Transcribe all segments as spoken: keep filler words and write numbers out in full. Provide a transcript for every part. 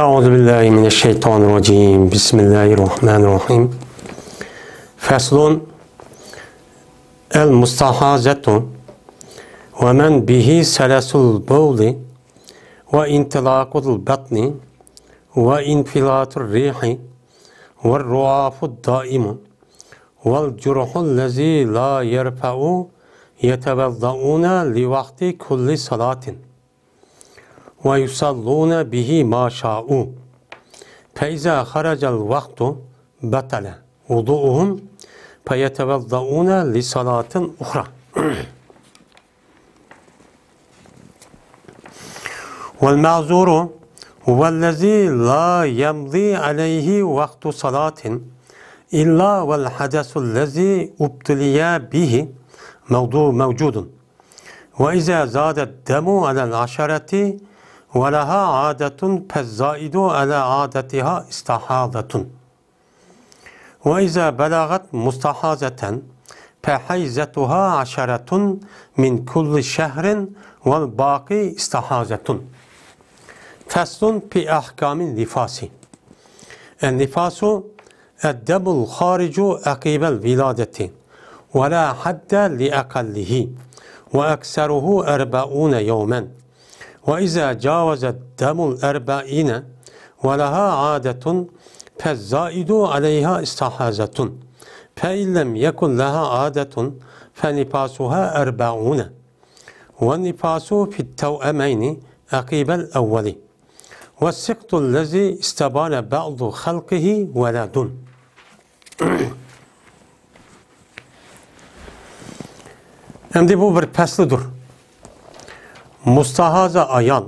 أعوذ بالله من الشيطان الرجيم. بسم الله الرحمن الرحيم. فصل. المستحاضة ومن به سلس البول وانطلاق البطن وانفلات الريح والرعاف الدائم والجرح الذي لا يرفع يتوضؤون لوقت كل صلاة ويصلون به ما شاءوا، فإذا خرج الوقت بطل وضوءهم فيتوضؤون لصلاة أخرى. والمعذور هو الذي لا يمضي عليه وقت صلاة إلا والحدث الذي ابتلي به موضوع-، موجود. وإذا زاد الدم على العشرة ولها عادة فالزائد على عادتها استحاضة. وإذا بلغت مستحاضة فحيضتها عشرة من كل شهر والباقي استحاضة. فصل في أحكام النفاس. النفاس الدم الخارج عقب الولادة ولا حد لأقله وأكثره أربعون يوما، وإذا جاوز الدم الأربعين ولها عادة فالزائد عليها استحاضة، فإن لم يكن لها عادة فنفاسها أربعون، والنفاس في التوأمين عقب الأول، والسقط الذي استبان بعض خلقه ولد. ئەمدى بۇ بىر پەسلىدۇر. مۇستاھازا ئايال،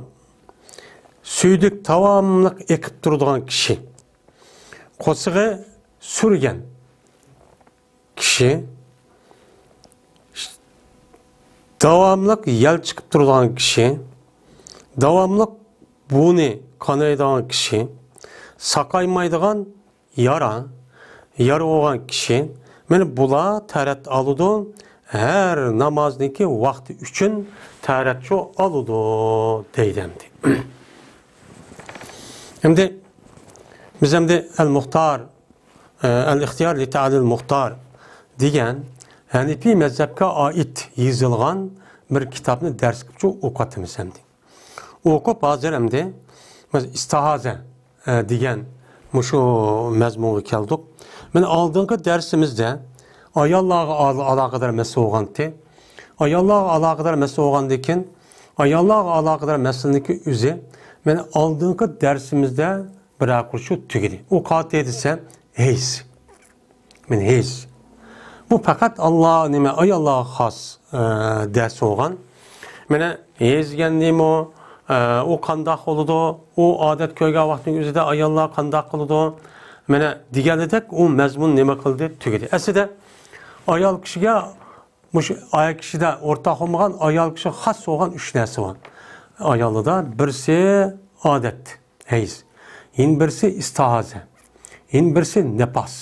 سۈيدۈك داۋاملىق ئېقىپ تۇرىدىغان كىشى، قورسىقى سۈرگەن كىشى، داۋاملىق يەل چىقىپ تۇرىدىغان كىشى، داۋاملىق بۇنى قانايدىغان كىشى، ساقايمايدىغان يارا، يارا بولغان كىشى، مانا بۇلار تەرەت ئالىدۇ، ھەر نامازنىڭكى ۋاقتى ئۈچۈن تەرەتچۇ ئالىدۇ دەيدۇ ئەمدى. ئەمدى بىز ئەمدى ئەل مۇختار، ئەل ئىختىيار لىتەئلىل مۇختار دېگەن ھەنىپىي مەزھەپكە ئائىت يېزىلغان بىر كىتابنى دەرس قىلىپچۇ ئوقۇۋاتىمىز ئەمدى. ئوقۇپ ھازىر ئەمدى بىز ئىستىھازە، ئە، دېگەن مۇشۇ مەزمۇنغا كەلدۇق. مانا ئالدىنقى دەرسىمىزدە ئاياللارغا ئال-، ئالاقىدار مەسىلە بولغانتى. ئاياللارغا ئالاقىدار مەسىلە بولغاندىن كېيىن، ئاياللارغا ئالاقىدار مەسىلىنىڭكى ئۆزى مانا ئالدىنقى دەرسىمىزدە بىر قۇر شۇ تۈگىدى. ئۇ قاتى دېسە ھەيز. مانا ھەيز. بۇ پەقەت ئاللا، نېمە، ئاياللارغا خاس، ئە، دەرس بولغان. مانا ھەيز دېگەن نېمە؟ ئە، ئۇ قانداق بولىدۇ؟ ئۇ ئادەت كۆرگەن ۋاقىتنىڭ ئۆزىدە ئاياللار قانداق قىلىدۇ؟ مانا دېگەنلىدەك ئۇ مەزمۇن نېمە قىلدى؟ تۈگىدى. ئەسلىدە ئايال كىشىگە، مۇشۇ ئايال كىشىدە ئورتاق بولمىغان، ئايال كىشىگە خاس بولغان ئۈچ نەرسە بار. ئايالدا بىرسى ئادەت، ھەيز. يەنە بىرسى ئىستىھازە. يەنە بىرسى نىپاس.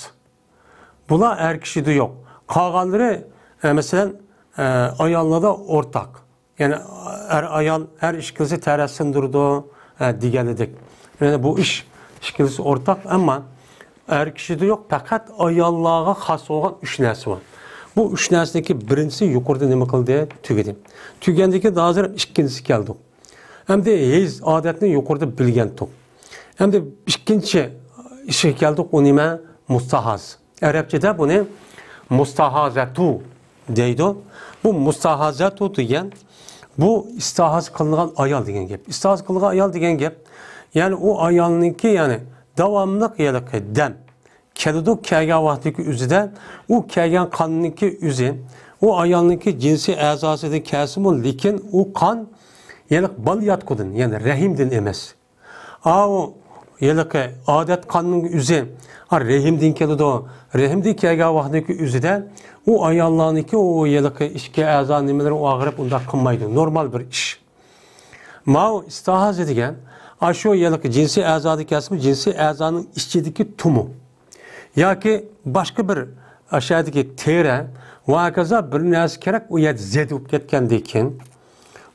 بۇلار ئەر كىشىدە يوق. قالغانلىرى، ئە، مەسىلەن، ئە، ئاياللاردا ئورتاق. يەنى ئەر ئايال ھەر ئىككىلىسى تەرەت سىندۇرىدۇ، ئە، دېگەنلىدەك. يەنى بۇ ئىش ئىككىلىسى ئورتاق، ئەمما ئەر كىشىدە يوق، پەقەت ئاياللارغا خاس بولغان ئۈچ نەرسە بار. بۇ ئۈچ نەرسىنىڭكى بىرىنچىسى يۇقىرىدا نېمە قىلدى؟ تۈگىدى. تۈگەندىن كېيىن ھازىر ئىككىنچىسىگە كەلدۇق. ئەمدى ھەيز ئادەتنى يۇقىرىدا بىلگەنتۇق. ئەمدى ئىككىنچى ئىشىغا كەلدۇق، ئۇ نېمە؟ مۇستاھاز. ئەرەبچىدە بۇنى مۇستاھازەتۇ دەيدۇ. بۇ مۇستاھازەتۇ دېگەن، بۇ ئىستاھاز قىلىنغان ئايال دېگەن گەپ. ئىستاھاز قىلىنغان ئايال دېگەن گەپ، يەنى ئۇ ئايالنىڭكى، يەنى داۋاملىق ھېلىقى دەم، كېلىدۇ، كەلگەن ۋاقتىدىكى ئۆزىدە، ئۇ كەلگەن قاننىڭكى ئۆزى، ئۇ ئايالنىڭكى جىنسىي ئەزاسىدىن كەلسىمۇ، لېكىن ئۇ قان ھېلىقى بالىياتقۇدىن، يەنى رەھىمدىن ئەمەس. ئاۋۇ ھېلىقى ئادەت قاننىڭ ئۆزى، ھا، رەھىمدىن كېلىدۇ. رەھىمدىن كەلگەن ۋاقتىدىكى ئۆزىدە ئۇ ئاياللارنىڭكى ئۇ ھېلىقى ئىچكى ئەزا نېمىلىرى ئاغرىپ ئۇنداق قىلمايدۇ. نورمال بىر ئىش. ماۋۇ ئىستىھازە دېگەن، ئاشۇ ھېلىقى جىنسىي ئەزادىن كەلسىمۇ، جىنسىي ئەزانىڭ ئىچىدىكى تۇمۇ ياكى باشقا بىر ئاشۇ يەردىكى تېرە ۋە ھاكازا بىر نەرسە كېرەك، ئۇ يەردە زەدە بولۇپ كەتكەندىن كېيىن،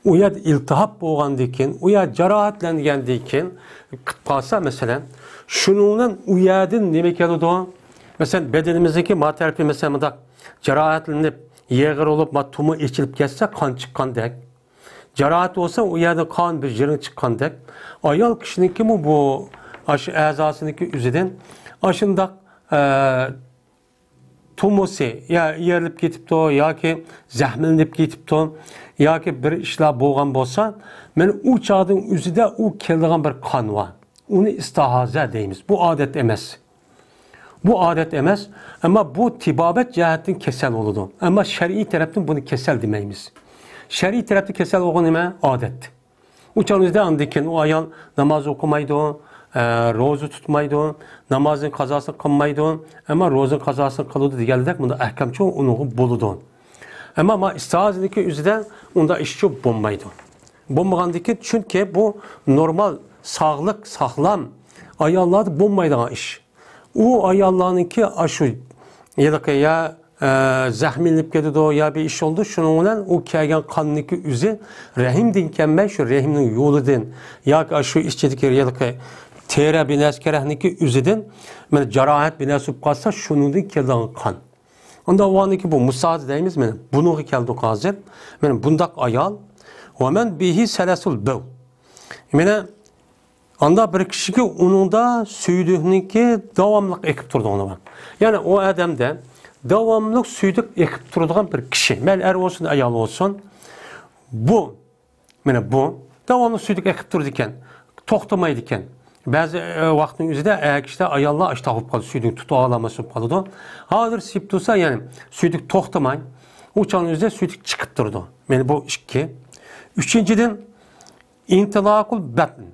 ئۇ يەردە ئىلتىھاب بولغاندىن كېيىن، ئۇ يەر جاراھەتلەنگەندىن كېيىن قىلىپ قالسا، مەسىلەن، شۇنىڭ بىلەن ئۇ يەردىن نېمە كېلىدۇ؟ مەسىلەن، بەدىنىمىزدىكى ما تەرىپى، مەسىلەن، مۇنداق جاراھەتلىنىپ، يېغىر بولۇپ، ما تومۇر ئېچىلىپ كەتسە، قان چىققاندەك. جاراھەت بولسا، ئۇ يەردىن قان بىر يىرىڭ چىققاندەك. ئايال كىشىنىڭكىمۇ بۇ، ئاشۇ ئەزاسىنىڭكى ئۆزىدىن ئاشۇنداق، ئە، تومۇسى يا يېرىلىپ كېتىپتۇ، ياكى زەخىملىنىپ كېتىپتۇ، ياكى بىر ئىشلار بولغان بولسا، مانا ئۇ چاغدىن ئۆزىدە ئۇ كېلىدىغان بىر قان بار. ئۇنى ئىستىھازە دەيمىز. بۇ ئادەت ئەمەس. بۇ ئادەت ئەمەس، ئەمما بۇ تېبابەت جەھەتتىن كېسەل بولىدۇ. ئەمما شەرئىي تەرەپتىن بۇنى كېسەل دېمەيمىز. شەرئىي تەرەپتە كېسەل بولغان نېمە؟ ئادەت. ئۇ چاغنىڭ ئۆزىدە ئاندىن كېيىن ئۇ ئايال ناماز ئوقۇمايدۇ، ئە، روزا تۇتمايدۇ، نامازنىڭ قازاسىنى قىلمايدۇ، ئەمما روزىنىڭ قازاسىنى قىلىدۇ دېگەندەك مۇنداق ئەھكامچۇ ئۇنىڭغا بولىدۇ. ئەمما ما ئىستىھازىنىڭكى ئۆزىدە ئۇنداق ئىشچۇ بولمايدۇ. بولمىغاندىكى، چۈنكى بۇ نورمال، ساغلىق، ساغلام ئاياللاردا بولمايدىغان ئىش. ئۇ ئاياللارنىڭكى ئاشۇ ھېلىقى يا، ئە، زەخىملىنىپ كېتىدۇ، يا بىر ئىش بولىدۇ، شۇنىڭ بىلەن ئۇ كەلگەن قاننىڭكى ئۆزى رەھىمدىن كەلمەي، شۇ رەھىمنىڭ يولىدىن ياكى ئاشۇ ئىچىدىكى ھېلىقى تېرە بىر نەرسە كېرەكنىڭكى ئۆزىدىن، مانا جاراھەت بىر نەرسە بولۇپ قالسا، شۇنىڭدىن كېلىدىغان قان. ئۇنداق بولغاندىكىن بۇ مۇساھازە دەيمىز، مانا بۇنىڭغا كەلدۇق ھازىر. مانا بۇنداق ئايال. ومن به سلس البول. مانا ئاندا بىر كىشىگە ئۇنىڭدا سۈيدۈكنىڭكى داۋاملىق ئېقىپ تۇرىدىغىنى بار. يەنى ئۇ ئادەمدە داۋاملىق سۈيدۈك ئېقىپ تۇرىدىغان بىر كىشى، مەيلى ئەر بولسۇن، ئايال بولسۇن، بۇ، مانا بۇ داۋاملىق سۈيدۈك ئېقىپ تۇرىدىكەن، توختىمايدىكەن. بەزى، ئە، ۋاقىتنىڭ ئۆزىدە ئەر كىشىلەر، ئاياللار ئاشتاق بولۇپ قالىدۇ، سۈيدۈك تۇتۇۋالالماس بولۇپ قالىدۇ. ھازىر سېپىپ تۇرسا، يەنى سۈيدۈك توختىماي، ئۇ چاغنىڭ ئۆزىدە سۈيدۈك چىقىپ تۇرىدۇ. مانا بۇ ئىككى. ئۈچىنچىدىن، ئىنتىلاقۇل بەتن.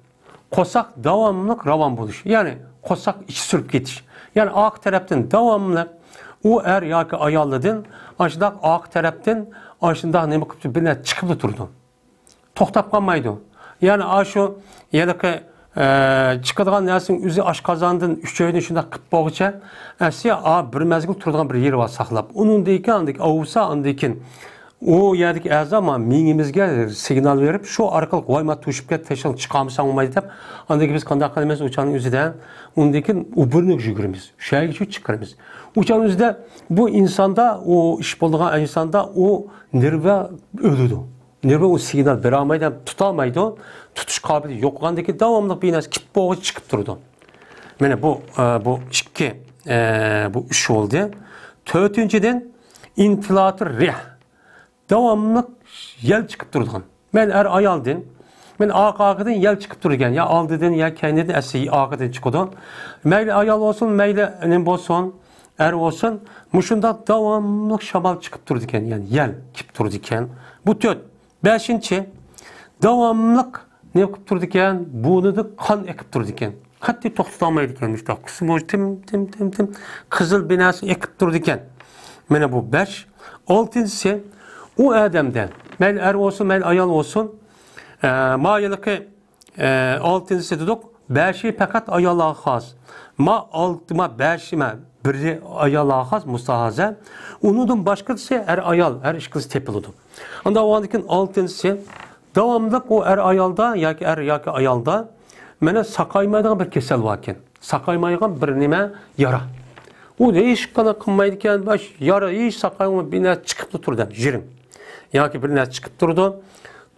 قورساق داۋاملىق راۋان بولۇش. يەنى قورساق ئىچى سۈرۈپ كېتىش. يەنى ئارقا تەرەپتىن داۋاملىق ئۇ ئەر ياكى ئايالدىن ئاشۇنداق ئارقا تەرەپتىن ئاشۇنداق نېمە قىلىپ بىر نەرسە چىقىپلا تۇرىدۇ. توختاپ قالمايدۇ. يەنى ئاشۇ ھېلىقى، ئە، چىقىدىغان نەرسىنىڭ ئۆزى ئاشقازاندىن ئۈچەيدىن شۇنداق قىلىپ بولغۇچە، ئەسلى ئا، بىر مەزگىل تۇرىدىغان بىر يېرى بار ساقلاپ. ئۇنىڭدىن كېيىن ئاندىن كېيىن ئاۋۇسا، ئاندىن كېيىن ئۇ يەردىكى ئەزا ما مېڭىمىزگە سىگنال بېرىپ، شۇ ئارقىلىق ۋاي ما توشۇپ كەت، تېشىڭ چىقارمىساڭ بولمايدۇ دەپ، ئاندىن كېيىن بىز قانداق قىلىمىز؟ ئۇ چاغنىڭ ئۆزىدە ئۇندىن كېيىن ئۇ بۇرنىغا يۈگۈرىمىز. شۇ يەرگىچە چىقىرىمىز. ئۇ چاغنىڭ ئۆزىدە بۇ ئىنساندا، ئۇ ئىش بولىدىغان ئىنساندا ئۇ نېرۋا ئۆلىدۇ. نېرۋا ئۇ سىگنال بېرەلمەيدۇ، تۇتالمايدۇ. تۇتۇش قابىلىيىتى يوقالغاندىن كېيىن داۋاملىق بىر نەرسە كېلىپ بولغۇچە چىقىپ تۇرىدۇ. مانا بۇ، ئە، بۇ ئىككى، ئە، بۇ ئۈچ بولدى. تۆتىنچىدىن، ئىنتىلاتۇر رىھ. داۋاملىق يەل چىقىپ تۇرىدىغان. مەيلى ئەر ئايالدىن، مەيلى ئارقا ئارقىدىن يەل چىقىپ تۇرىدىكەن، يا ئالدىدىن، يا كەينىدىن، ئەسلى ئارقىدىن چىقىدۇ. مەيلى ئايال بولسۇن، مەيلى نېمە بولسۇن، ئەر بولسۇن، مۇشۇنداق داۋاملىق شامال چىقىپ تۇرىدىكەن، يەنى يەل كېلىپ تۇرىدىكەن. بۇ تۆت. بەشىنچى، داۋاملىق نېمە قىلىپ تۇرىدىكەن؟ بۇرنىدىن قان ئېقىپ تۇرىدىكەن. قەتئىي توختىتالمايدىكەن، مۇشۇنداق قىسمى تىم، تىم، تىم، تىم، قىزىل بىر نەرسە ئېقىپ تۇرىدىكەن. مانا بۇ بەش. ئالتىنچىسى، ئۇ ئادەمدە، مەيلى ئەر بولسۇن، مەيلى ئايال بولسۇن، ئە، ما ھېلىقى، ئە، ئالتىنچىسى دېدۇق، بەشى پەقەت ئاياللارغا خاس. ما ئالتە، ما بەشى، ما بىرى ئاياللارغا خاس، مۇستاھازە. ئۇنىڭدىن باشقىسى ئەر ئايال، ھەر ئىككىلىسى تېپىلىدۇ. ئاندىن ئاندىن كېيىن ئالتىنچىسى، داۋاملىق ئۇ ئەر ئايالدا ياكى ئەر ياكى ئايالدا مانا ساقايمايدىغان بىر كېسەل باركەن. ساقايمايدىغان بىر نېمە؟ يارا. ئۇ ھېچقانداق قىلمايدىكەن، باش يارا ھېچ ساقايماي بىر نەرسە چىقىپلا تۇرىدۇ، يىرىڭ. ياكى بىر نەرسە چىقىپ تۇرىدۇ.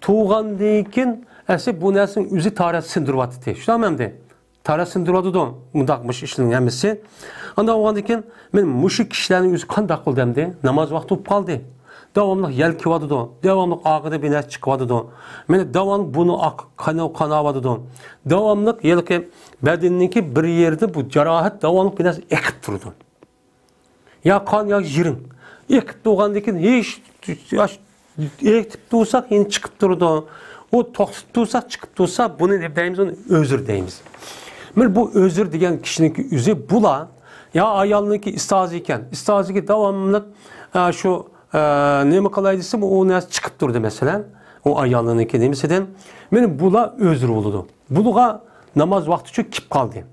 تۇغاندىن كېيىن ئەسلى بۇ نەرسىنىڭ ئۆزى تارەت سىندۇرۇۋاتىدۇ. شۇنداقمۇ ئەمدى؟ تارەت سىندۇرۇۋاتىدۇ مۇنداق مۇشۇ ئىشنىڭ ھەممىسى. ئاندىن بولغاندىن كېيىن مەن مۇشۇ كىشىلەرنىڭ ئۆزى قانداق قىلدى ئەمدى؟ ناماز ۋاقتى بولۇپ قالدى. داۋاملىق يەل كېلىۋاتىدۇ. داۋاملىق ئارقىدا بىر نەرسە چىقىۋاتىدۇ. مانا داۋاملىق بۇنى ئاق-، قاناۋ-، قاناۋاتىدۇ. داۋاملىق ھېلىقى بەدىنىنىڭكى بىر يېرىدە بۇ جاراھەت داۋاملىق بىر نەرسە ئېقىپ تۇرىدۇ. يا قان، يا يىرىڭ. ئېقىپ تۇرغاندىن كېيىن ھېچ، ياش-، ئېقىپ تۇرساق يەنە چىقىپ تۇرىدۇ. ئۇ توختىتىپ تۇرساق چىقىپ تۇرسا، بۇنى نېمە دەيمىز؟ ئۇنى ئۆزۈر دەيمىز. مانا بۇ ئۆزۈر دېگەن كىشىنىڭكى ئۆزى بۇلا، يا ئايالنىڭكى ئىستازى ئىكەن. ئىستازىكى داۋاملىق، ئە، شۇ، ئە، نېمە قىلاي دېسە، ئۇ نەرسە چىقىپ تۇردى، مەسىلەن. ئۇ ئايالنىڭكى نېمىسىدىن. مانا بۇلا ئۆزۈر بولىدۇ. بۇلىغا ناماز ۋاقتى شۇ كېلىپ قالدى.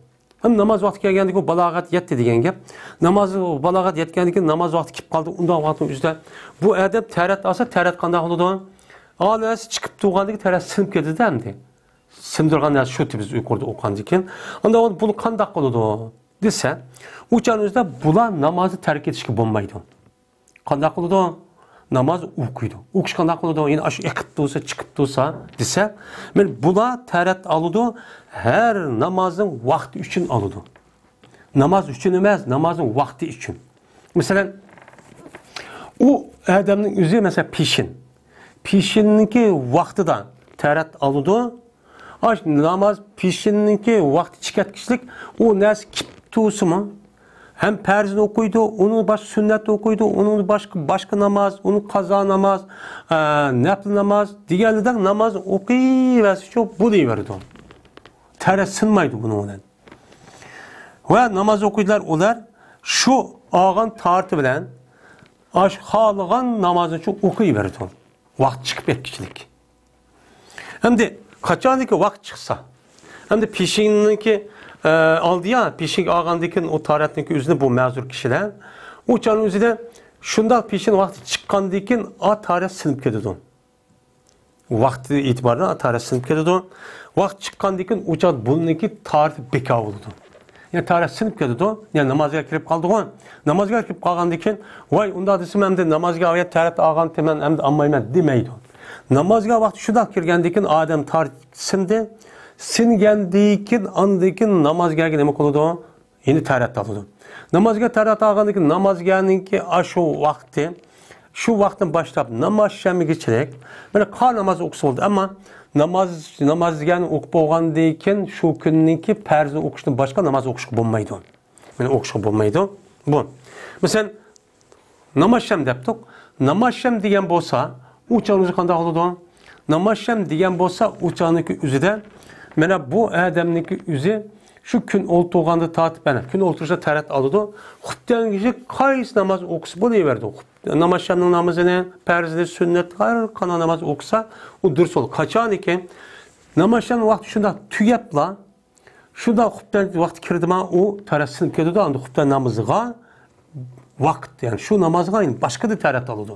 ھەم ناماز ۋاقتى كەلگەندىكىن بالاغەت يەتتى دېگەن گەپ. ناماز، بالاغەت يەتكەندىكىن ناماز ۋاقتى كېلىپ قالدى. ئۇنداق ۋاقىتنىڭ ئۆزىدە بۇ ئادەم تەرەت ئالسا، تەرەت قانداق بولىدۇ؟ ئا نەرسە چىقىپ تۇرغاندىكىن تەرەت سىنىپ كېتىدۇ ئەمدى. سىندۇرغان نەرسە شۇ، بىز يۇقىرىدا ئوقۇغاندىكىن. ئاندىن بۇ قانداق قىلىدۇ دېسە، ئۇ چاغنىڭ ئۆزىدە بۇلار نامازنى تەرك ئېتىشكە بولمايدۇ. قانداق قىلىدۇ؟ ناماز ئوقۇيدۇ. ئوقۇش قانداق قىلىدۇ؟ يەنە ئاشۇ ئېقىپ تۇرسا، چىقىپ تۇرسا دېسە، مەن بۇلار تەرەت ئالىدۇ، ھەر نامازنىڭ ۋاقتى ئۈچۈن ئالىدۇ. ناماز ئۈچۈن ئەمەس، نامازنىڭ ۋاقتى ئۈچۈن. مەسىلەن، ئۇ ئادەمنىڭ ئۆزى، مەسىلەن، پېشىن. پېشىننىڭكى ۋاقتىدا تەرەت ئالىدۇ. ئاش ناماز پېشىننىڭكى ۋاقتى چىقىپ كەتكۈچىلىك ئۇ نەرسە كېلىپ تۇرسىمۇ، ھەم پەرزنى ئوقۇيدۇ، ئۇنىڭ باشقا سۈننەتنى ئوقۇيدۇ، ئۇنىڭ باشقا، باشقا ناماز، ئۇنىڭ قازا ناماز، ئە، نەپلى ناماز دېگەنلىدەك ناماز ئوقۇيۋەرسىچۇ بولۇۋېرىدۇ. تەرەت سىنمايدۇ بۇنىڭ بىلەن. ۋە ناماز ئوقۇيدىلار ئۇلار شۇ ئالغان تارىتى بىلەن ئاش خالىغان نامازنىچۇ ئوقۇيۋېرىدۇ. ۋاقىت چىقىپ كەتكۈچىلىك. ئەمدى قاچانكى ۋاقىت چىقسا، ئەمدى پېشىننىڭكى، ئە، ئالدى يا، پېشىنگە ئالغاندىن كېيىن ئۇ تارەتنىڭكى ئۆزىنى بۇ مەزۇر كىشىلەر، ئۇ چاغنىڭ ئۆزىدە شۇنداق پېشىن ۋاقتى چىققاندىن كېيىن ئا تارەت سىنىپ كېتىدۇ. ۋاقتى ئېتىبارىدا تارەت سىنىپ كېتىدۇ. ۋاقىت چىققاندىن كېيىن ئۇ چاغ بۇنىڭكى تارىتى بىكار بولىدۇ. يەنى تارەت سىنىپ كېتىدۇ. يەنى نامازغا كىرىپ قالدىغۇ. نامازغا كىرىپ قالغاندىن كېيىن، ۋاي، ئۇنداق دېسىمۇ ئەمدى نامازغا ئايەت تارەت ئالغانتىمەن، ئەمدى ئالمايمەن دېمەيدۇ. نامازغا ۋاقتى شۇنداق كىرگەندىن كېيىن ئادەم تارىتى سىندى. سىنگەندىن كېيىن، ئاندىن كېيىن نامازغا نېمە قىلىدۇ؟ يەنى تارەت ئالىدۇ. نامازغا تارەت ئالغاندىن كېيىن نامازگەنىڭكى ئاشۇ ۋاقتى، شۇ ۋاقىتتىن باشلاپ نامازشەمگىچىلىك، مانا، قا ناماز ئوقۇسا بولدى. ئەمما ناماز، نامازگەنى ئوقۇپ بولغاندىن كېيىن شۇ كۈننىڭكى پەرزنى ئوقۇشتىن باشقا ناماز ئوقۇشقا بولمايدۇ. مانا، ئوقۇشقا بولمايدۇ. بۇ. مەسىلەن، نامازشەم دەپتۇق. نامازشەم دېگەن بولسا، ئۇ چاغنىڭ ئۆزى قانداق بولىدۇ؟ نامازشەم دېگەن بولسا، ئۇ چاغنىڭكى ئۆزىدە، مانا بۇ ئادەمنىڭكى ئۆزى شۇ كۈن ئولتۇرغاندا تارتىپ، مانا كۈن ئولتۇرۇشتا تارەت ئالىدۇ. خۇپتەنگىچە قايسى ناماز ئوقۇسا بولۇۋېرىدۇ. نامازشەمنىڭ نامىزىنى، پەرزىنى، سۈننەت، ھەر قانداق ناماز ئوقۇسا، ئۇ دۇرۇس بولىدۇ. قاچانكى نامازشەمنىڭ ۋاقتى شۇنداق تۈگەپلا، شۇنداق خۇپتەن ۋاقتى كىردىما، ئۇ تارەت سىنىپ كېتىدۇ، ئاندىن خۇپتەن نامىزىغا ۋاقىت، يەنى شۇ نامازغا يەنە باشقىدىن تارەت ئالىدۇ.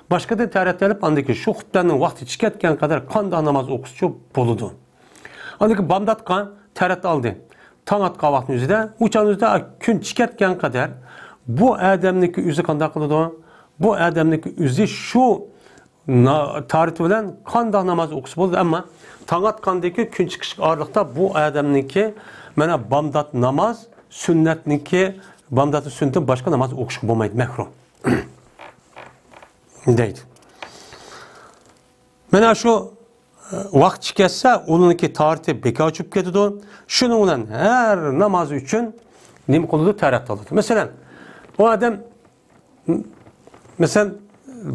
باشقىدىن تارەت ئېلىپ، ئاندىن كېيىن شۇ خۇپتەننىڭ ۋاقتى چىقىپ كەتكەن قەدەر قانداق ناماز ئوقۇسىچۇ بولىدۇ. ئاندىن كېيىن بامداتقا تارەت ئالدى. تاڭ ئاتقان ۋاقىتنىڭ ئۆزىدە، ئۇ چاغنىڭ ئۆزىدە كۈن چىقىپ كەتكەن قەدەر بۇ ئادەمنىڭكى ئۆزى قانداق قىلىدۇ؟ بۇ ئادەمنىڭكى ئۆزى شۇ نا-، تارىتى بىلەن قانداق ناماز ئوقۇسا بولىدۇ، ئەمما تاڭ ئاتقاندىكى كۈن چىقىش ئارىلىقتا بۇ ئادەمنىڭكى، مانا، بامدات ناماز، سۈننەتنىڭكى، بامداتنىڭ سۈننىتىدىن باشقا ناماز ئوقۇشقا بولمايدۇ، مەكرۇھ دەيدۇ. مانا شۇ، ئە، ۋاقىت كەتسە، ئۇنىڭكى تارىتى بىكار چۈشۈپ كېتىدۇ. شۇنىڭ بىلەن ھەر ناماز ئۈچۈن نېمە قىلىدۇ؟ تارەت ئالىدۇ. مەسىلەن، ئۇ ئادەم مەسىلەن،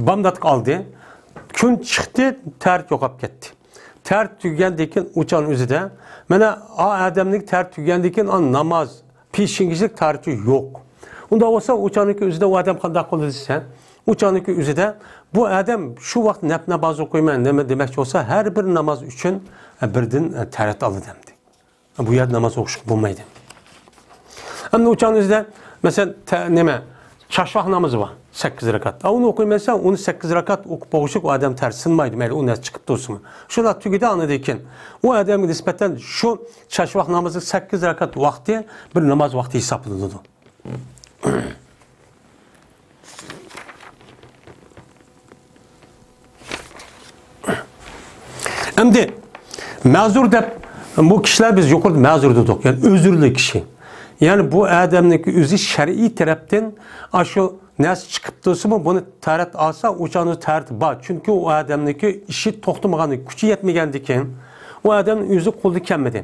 بامداتقا ئالدى. كۈن چىقتى، تارىت يوقاپ كەتتى. تارىت تۈگىگەندىن كېيىن ئۇ چاغنىڭ ئۆزىدە، مانا، ئا ئادەمنىڭ تارىت تۈگىگەندىن كېيىن، ئا، ناماز، پېشىنگىچىلىك تارىتى يوق. ئۇنداق بولسا، ئۇ چاغنىڭكى ئۆزىدە ئۇ ئادەم قانداق قىلىدۇ دېسە، ئۇ چاغنىڭكى ئۆزىدە بۇ ئادەم شۇ ۋاقىت نەپ ناماز ئوقۇيمەن، نېمە دېمەكچى بولسا، ھەر بىر ناماز ئۈچۈن، ئە، بىردىن، ئە، تارەت ئالىدۇ ئەمدى. بۇ يەردە ناماز ئوقۇشقا بولمايدۇ. ئەمدى ئۇ چاغنىڭ ئۆزىدە، مەسىلەن، تە-، نېمە، چاشۋاق نامىزى بار، سەككىز رەكەت. ئا، ئۇنى ئوقۇيمەن دېسە، ئۇنى سەككىز رەكەت ئوقۇپ بولغۇچە ئۇ ئادەم تارىت سىنمايدۇ، مەيلى ئۇ نەرسە چىقىپ تۇرسىمۇ. شۇنداق تۈگىدى، ئاندىن كېيىن ئۇ ئادەمگە نىسبەتەن شۇ چاشۋاق نامىزى سەككىز رەكەت ۋاقتى بىر ناماز ۋاقتى ھېسابلىنىدۇ. ئەمدى مەزۇر دەپ، بۇ كىشىلەر بىز يۇقىرىدا مەزۇر دېدۇق، يەنى ئۆزۈرلۈك كىشى. يەنى بۇ ئادەمنىڭكى ئۆزى شەرئىي تەرەپتىن ئاشۇ نەرسە چىقىپ تۇرسىمۇ، بۇنى تارەت ئالسا، ئۇ چاغنىڭ تارىتى بار. چۈنكى ئۇ ئادەمنىڭكى ئىشى توختىمىغان، كۈچى يەتمىگەندىكىن، ئۇ ئادەمنىڭ ئۆزى قولىدا كەلمىدى.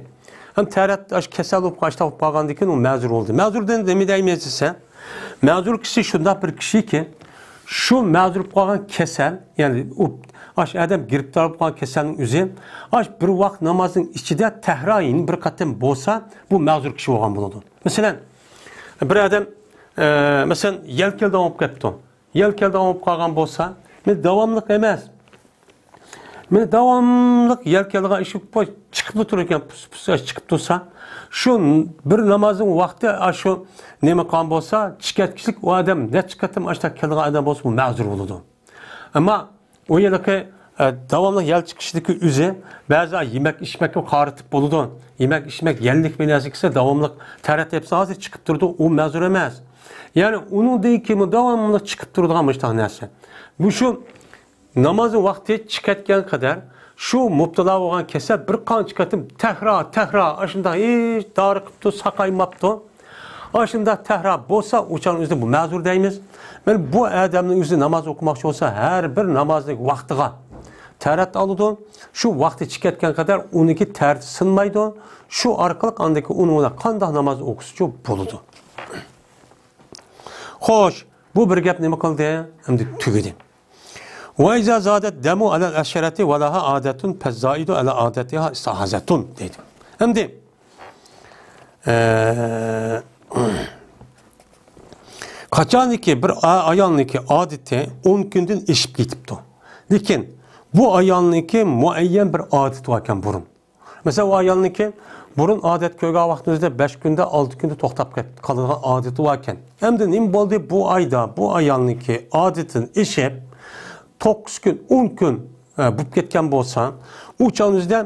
ھەم تارەت ئاشۇ كېسەل بولۇپ، ئاشۇنداق بولۇپ قالغاندىن كېيىن ئۇ مەزۇر بولدى. مەزۇردىن نېمە دەيمىز دېسە، مەزۇر كىشى شۇنداق بىر كىشىكى، شۇ مەزۇر بولۇپ قالغان كېسەل، يەنى ئۇ، ئاشۇ ئادەم گىرىپتار بولۇپ قالغان كېسەلنىڭ ئۆزى، ئاشۇ بىر ۋاقىت نامازنىڭ ئىچىدە تەھرايىن بىر قېتىم بولسا، بۇ مەزۇر كىشى بولغان بولىدۇ. مەسىلەن، بىر ئادەم، ئە، مەسىلەن، يەل كېلىدىغان بولۇپ قاپتۇ. يەل كېلىدىغان بولۇپ قالغان بولسا، مەن داۋاملىق ئەمەس، مانا داۋاملىق يەل كېلىدىغان ئىشىك بۇ چىقىپلا تۇرىدىكەن، پۇس-، پۇس-، چىقىپ تۇرسا، شۇ بىر نامازنىڭ ۋاقتى ئاشۇ نېمە قىلغان بولسا، چىقىپ كەتكۈچىلىك ئۇ ئادەم نەچچە قېتىم ئاشۇنداق كېلىدىغان ئادەم بولسا، بۇ مەزۇر بولىدۇ. ئەمما ئۇ ھېلىقى ئە، داۋاملىق يەل چىقىشتىكى ئۆزى، بەزى يېمەك ئىچمەككە قارىتىپ بولىدۇ. يېمەك ئىچمەك، يەللىك بىر نەرسە كىرسە، داۋاملىق تەرەت تېپسا، ھازىر چىقىپ تۇرىدۇ، ئۇ مەزۇر ئەمەس. يەنى ئۇنىڭدىن كېيىنمۇ داۋاملىق چىقىپ تۇرىدىغان مۇشۇنداق نەرسە. مۇشۇ نامازنىڭ ۋاقتى چىقىۋەتكەن قەدەر شۇ مۇپتىلا بولغان كېسەل بىر قانچە قېتىم تەكرار، تەكرار، ئاشۇنداق ھېچ دارى قىپتۇ، ساقايماپتۇ. ئاشۇنداق تەكرار بولسا، ئۇ چاغنىڭ ئۆزىدە بۇ مەزۇر دەيمىز. مانا بۇ ئادەمنىڭ ئۆزى ناماز ئوقۇماقچى بولسا، ھەر بىر نامازنىڭ ۋاقتىغا تەرەت ئالىدۇ. شۇ ۋاقتى چىقىۋەتكەن قەدەر ئۇنىڭكى تەرىتى سىنمايدۇ. شۇ ئارقىلىق ئاندىن كېيىن ئۇنىڭ بىلەن قانداق ناماز ئوقۇسىچۇ بولىدۇ. خوش، بۇ بىر گەپ نېمە قىلدى؟ ئەمدى تۈگىدى. ۋە ئىزا زادەت دەمۇ ئەلەل ئەشرەتى ۋە لەھا ئادەتۇن پەززائىدۇ ئەلە ئادەتىھا ئىستىھازەتۇن دەيدۇ. ئەمدى، ئە، قاچانكى بىر ئا-، ئايالنىڭكى ئادىتى ئون كۈندىن ئېشىپ كېتىپتۇ. لېكىن بۇ ئايالنىڭكى مۇئەييەن بىر ئادىتى باركەن بۇرۇن. مەسىلەن، ئۇ ئايالنىڭكى بۇرۇن ئادەت كۆرگەن ۋاقتىمىزدا بەش كۈندە، ئالتە كۈندە توختاپ كەت-، قالىدىغان ئادىتى باركەن. ئەمدى نېمە بولدى؟ بۇ ئايدا بۇ ئايالنىڭكى ئادىتىدىن ئېشىپ، توققۇز كۈن، ئون كۈن، ئە، بولۇپ كەتكەن بولسا، ئۇ چاغنىڭ ئۆزىدە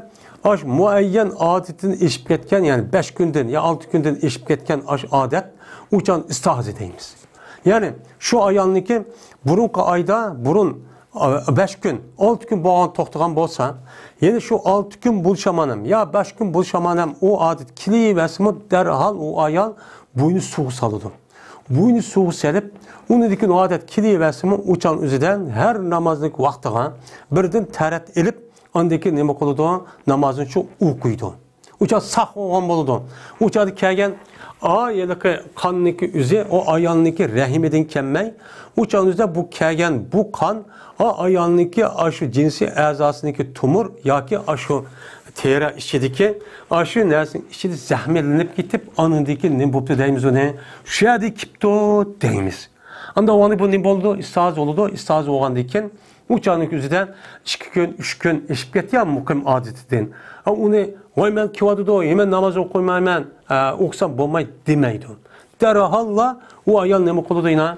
ئاشۇ مۇئەييەن ئادىتىدىن ئېشىپ كەتكەن، يەنى بەش كۈندىن يا ئالتە كۈندىن ئېشىپ كەتكەن ئاشۇ ئادەت، ئۇ چاغنى ئىستىھازە دەيمىز. يەنى شۇ ئايالنىڭكى بۇرۇنقى ئايدا، بۇرۇن، ئا، بەش كۈن، ئالتە كۈن بولغان توختىغان بولسا، يەنە شۇ ئالتە كۈن بولۇشامانەم يا بەش كۈن بولۇشامانەم ئۇ ئادەت كېلىۋەرسىمۇ، دەرھال ئۇ ئايال بوينى سۇغا سالىدۇ. بوينى سۇغا سېلىپ، ئۇنىڭدىن كېيىن ئۇ ئادەت كېلىۋەرسىمۇ، ئۇ چاغ ئۆزىدە ھەر نامازنىڭ ۋاقتىغا بىردىن تەرەت ئېلىپ، ئاندىن كېيىن نېمە قىلىدۇ؟ نامازنى شۇ ئوقۇيدۇ. ئۇ چاغ ساق بولغان بولىدۇ. ئۇ چاغدا كەلگەن، ئا، ھېلىقى قاننىڭكى ئۆزى ئۇ ئايالنىڭكى رەھىمىدىن كەلمەي، ئۇ چاغنىڭ ئۆزىدە بۇ كەلگەن بۇ قان، ئا، ئايالنىڭكى ئاشۇ جىنسىي ئەزاسىنىڭكى تومۇر ياكى ئاشۇ تېرە ئىچىدىكى ئاشۇ نەرسىنىڭ ئىچىدە زەخىملىنىپ كېتىپ، ئانىڭدىن كېيىن نېمە بوپتۇ دەيمىز ئۇنى؟ شۇ يەردە كېپتۇ دەيمىز. ئاندا ئۇنى بۇ نېمە بولىدۇ؟ ئىستىھازە بولىدۇ. ئىستىھازە بولغاندىن كېيىن ئۇ چاغنىڭ ئۆزىدە ئىككى كۈن، ئۈچ كۈن ئېشىپ كەتتى يا مۇقىم ئادىتىدىن. ئا، ئۇنى، ۋاي، مەن كېلىۋاتىدۇ، مەن ناماز ئوقۇيمايمەن، ئا، ئوقۇسام بولماي دېمەيدۇ. دەرھاللا ئۇ ئايال نېمە قىلىدۇ يەنە؟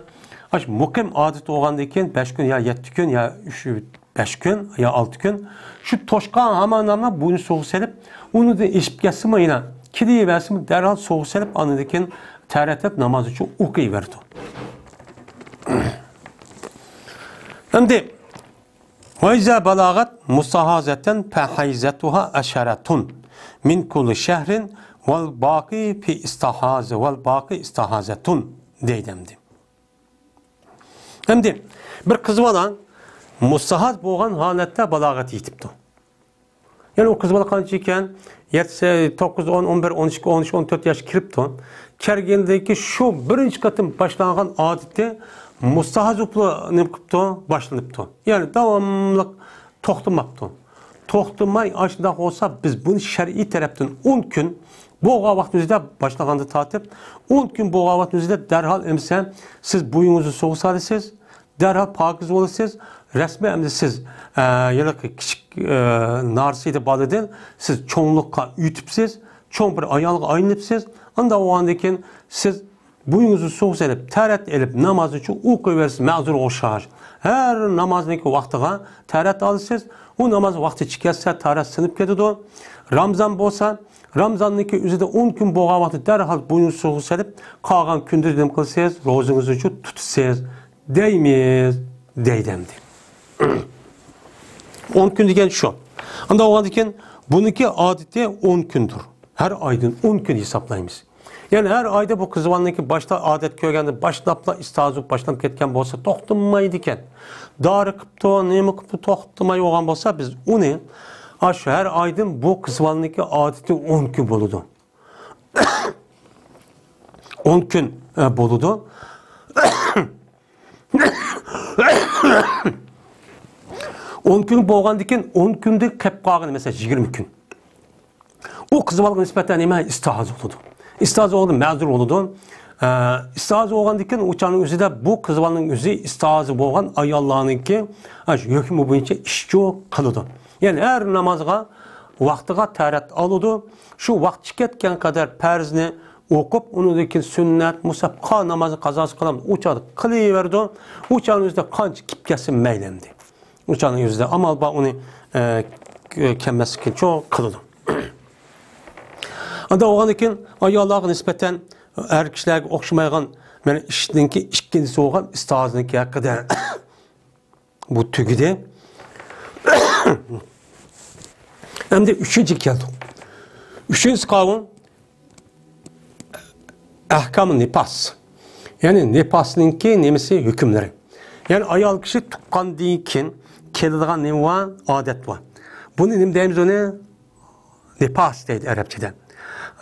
ئاشۇ مۇقىم ئادىتى بولغاندىن كېيىن بەش كۈن يا يەتتە كۈن يا ئۈچ، بەش كۈن يا ئالتە كۈن شۇ توشقان ھامان نامنى بوينى سۇغا سېلىپ، ئۇنىڭدىن ئېشىپ كەتسىمۇ يەنە كېلىۋەرسىمۇ دەرھال سۇغا سېلىپ، ئاندىن كېيىن تەرەت ئېلىپ ناماز ئۈچۈن ئوقۇيۋېرىدۇ. ئەمدى، ۋەيزە بەلاغەت مۇستەھازەتەن فەھەيزەتۇھا ئەشەرەتۇن مىن كۇللى شەھرىن ۋەل باقى فى ئىستەھازە ۋەل باقى ئىستەھازەتۇن دەيدۇ ئەمدى. ئەمدى بىر قىز بالا مۇستەھاز بولغان ھالەتتە بالاغەتكە يېتىپتۇ. يەنى ئۇ قىز بالا قانچە ئىكەن؟ يەتتە، توققۇز، ئون، ئون بىر، ئون ئىككى، ئون ئۈچ، ئون تۆت ياشقا كىرىپتۇ. كەلگەندىن كېيىن شۇ بىرىنچى قېتىم باشلانغان ئادىتى مۇستەھاز بولۇپلا نېمە قىپتۇ؟ باشلىنىپتۇ. يەنى داۋاملىق توختىماپتۇ. توختىماي، ئاشۇنداق بولسا، بىز بۇنى شەرئىي تەرەپتىن ئون كۈن بولغان ۋاقتىمىزدا باشلىغاندا تارتىپ، ئون كۈن بولغان ۋاقتىمىزدا دەرھال ئەمسە سىز بويىڭىزنى سۇغا سالىسىز، دەرھال پاكىز بولىسىز. رەسمىي ئەمدى سىز، ئە، ھېلىقى كىچىك، ئە، نارسىدە بالىدىن سىز چوڭلۇققا ئۆتۈپسىز، چوڭ بىر ئايالغا ئايلىنىپسىز. ئانداق بولغاندىن كېيىن سىز بويىڭىزنى سۇغا سېلىپ، تەرەت ئېلىپ، نامازنى شۇ ئوقۇيۋېرىسىز، مەزۇر ئوخشاش. ھەر نامازنىڭكى ۋاقتىغا تەرەت ئالىسىز. ئۇ ناماز ۋاقتى چىقىپ كەتسە، تەرەت سىنىپ كېتىدۇ. رامزان بولسا، رامزاننىڭكى ئۆزىدە ئون كۈن بولغان ۋاقتى دەرھال بويۇنسۇغا سېلىپ، قالغان كۈندە نېمە قىلىسىز؟ روزىڭىزنى شۇ تۇتىسىز دەيمىز، دەيدۇ ئەمدى. ئون كۈن دېگەن شۇ. ئانداق بولغاندىن كېيىن بۇنىڭكى ئادىتى ئون كۈندۇر. ھەر ئايدىن ئون كۈن ھېسابلايمىز. يەنى ھەر ئايدا بۇ قىز بالىنىڭكى باشتا ئادەت كۆرگەندە باشلاپلا ئىستىھازە بولۇپ باشلاپ كەتكەن بولسا توختىمايدىكەن. دارى قىپتۇ، نېمە قىپتۇ، توختىماي بولغان بولسا بىز ئۇنى ئاشۇ ھەر ئايدىن بۇ قىز بالىنىڭكى ئادىتى ئون كۈن بولىدۇ. ئون كۈن، ئە، بولىدۇ. ئون كۈن بولغاندىن كېيىن ئون كۈندىن قېلىپ قالغىنى، مەسىلەن، يىگىرمە كۈن. ئۇ قىز بالىغا نىسبەتەن نېمە؟ ئىستىھازە بولىدۇ. ئىستىھازە بولغاندا مەزۇر بولىدۇ. ئە، ئىستىھازە بولغاندىن كېيىن ئۇ چاغنىڭ ئۆزىدە بۇ قىز بالىنىڭ ئۆزى ئىستىھازە بولغان ئاياللارنىڭكى، ئاشۇ ھۆكمى بويىچە ئىشچۇ قىلىدۇ. يەنى ھەر نامازغا ۋاقتىغا تەرەت ئالىدۇ. شۇ ۋاقتى كەتكەن قەدەر پەرزنى ئوقۇپ، ئۇنىڭدىن كېيىن سۈننەت، مۇسەپ، قا نامازنى قازاسى قىلامدۇ. ئۇ چاغدا قىلىۋېرىدۇ. ئۇ چاغنىڭ ئۆزىدە قانچە كېلىپ كەتسە مەيلى ئەمدى. ئۇ چاغنىڭ ئۆزىدە ئامال بار ئۇنى، ئە، كەممەسلىكنى چوڭ قىلىدۇ. ئاندا بولغاندىن كېيىن ئاياللارغا نىسبەتەن ئەر كىشىلەرگە ئوخشىمايدىغان مانا ئىشنىڭكى ئىككىنچىسى بولغان ئۇستازنىڭكى ھەققىدە بۇ تۈگىدى. ئەمدى ئۈچىنچىگە كەلدۇق. ئۈچىنچىسى قانۇن ئەھكام نىپاس. يەنى نىپاسنىڭكى نېمىسى، ھۆكۈملىرى. يەنى ئايال كىشى تۇغقاندىن كېيىن كېلىدىغان نېمە بار؟ ئادەت بار. بۇنى نېمە دەيمىز ئۇنى؟ نىپاس دەيدۇ ئەرەبچىدە.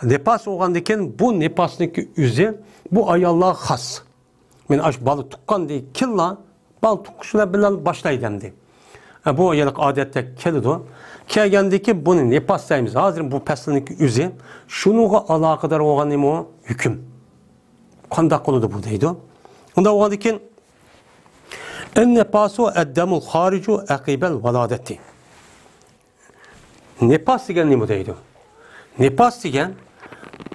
نىپاس بولغاندىن كېيىن بۇ نىپاسنىڭكى ئۆزى بۇ ئاياللارغا خاس. مەن ئاشۇ بالا تۇغقاندىن كېيىنلا، بالا تۇغقۇچىلار بىلەن باشلايدۇ ئەمدى. ئە، بۇ يىللىق ئادەتتە كېلىدۇ. كەلگەندىن كېيىن بۇنى نىپاس دەيمىز. ھازىر بۇ پەسىلنىڭكى ئۆزى. شۇنىڭغا ئالاقىدار بولغان نېمە ئۇ؟ ھۆكۈم. قانداق قىلىدۇ بۇ دەيدۇ. ئۇنداق بولغاندىن كېيىن، النفاس الدم الخارج عقب الولادة. نىپاس دېگەن نېمە دەيدۇ؟ نىپاس دېگەن